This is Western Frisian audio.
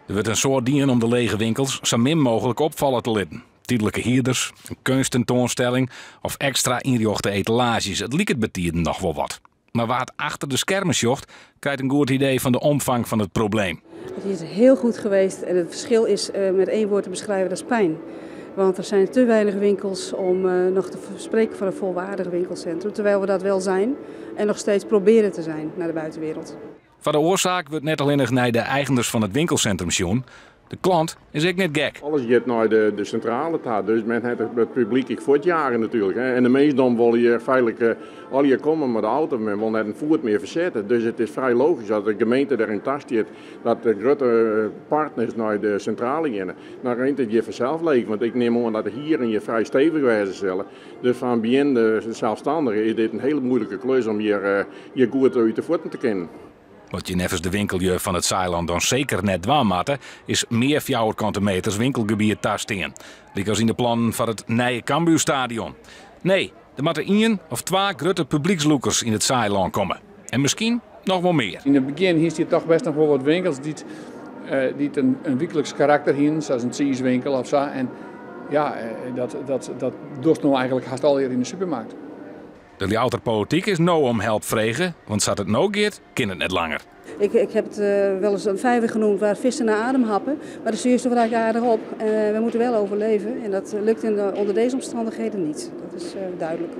Der wurdt in soad dien om de lege winkels sa min mooglik opfalle te litten. Tydlike hierders, in keunsttentoanstelling of ekstra ynrjochte etalaazjes, it liket betiden noch wol wat. Mar wa't achter de skermen sjocht, krijt in goed idee fan de omfang fan it probleem. Het is heel goed geweest en het verschil is met één woord te beschrijven, dat is pijn. Want er zijn te weinig winkels om nog te spreken van een volwaardig winkelcentrum, terwijl we dat wel zijn en nog steeds proberen te zijn naar de buitenwereld. Foar de oarsaak wurdt net allinnich nei de eigeners fan it winkelsintrum sjoen. De klant is ek net gek. Alles giet nei de sintrale ta, dus men hat it publyk ek fuortjage natuerlik. En de minsdom wol hjir feitlik allegear komme mei de auto, men wol net in foet mear fersette. Dus it is frij logysk dat de gemeente deryn tastiet dat de grutte partners nei de sintrale geane. Dan rint it hjir fansels leech, want ik nim oan dat de hieren hjir frij stevich wêze sille. Dus foar in begjinnende selsstannige is dit in hele moeilike klus om hjir goed út de fuotten te kinnen. Wat je neffens de winkellju fan it Saailân dan seker net dwaan moatte, is mear fjouwerkante meters winkelgebiet tastean. Lykas yn de plannen foar it nije Cambuurstadion. Nee, der moatte ien of twa grutte publykslûkers yn it Saailân komme. En miskien noch wol mear. Yn it begjin hiest hjir toch best noch wol wat winkels dy't in wykliks karakter hienen, sa as in tsiiswinkel of sa. En ja, dat dochst no eigentlik hast allegear yn de supermarkt. De Ljouwerter polityk is no om help frege, want sa't it no giet, kin it net langer. Ik heb het wel eens een vijver genoemd waar vissen naar adem happen, maar de zuurstof raakt aardig op. We moeten wel overleven en dat lukt onder deze omstandigheden niet. Dat is duidelijk.